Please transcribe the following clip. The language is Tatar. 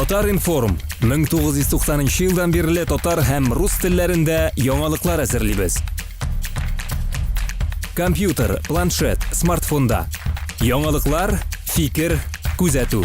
Татар-информ 1990 елдан бирле татар һәм рус телләрендә яңалыклар әзерлибез. Компьютер, планшет, смартфонда. Яңалыклар, фикер, күзәтү.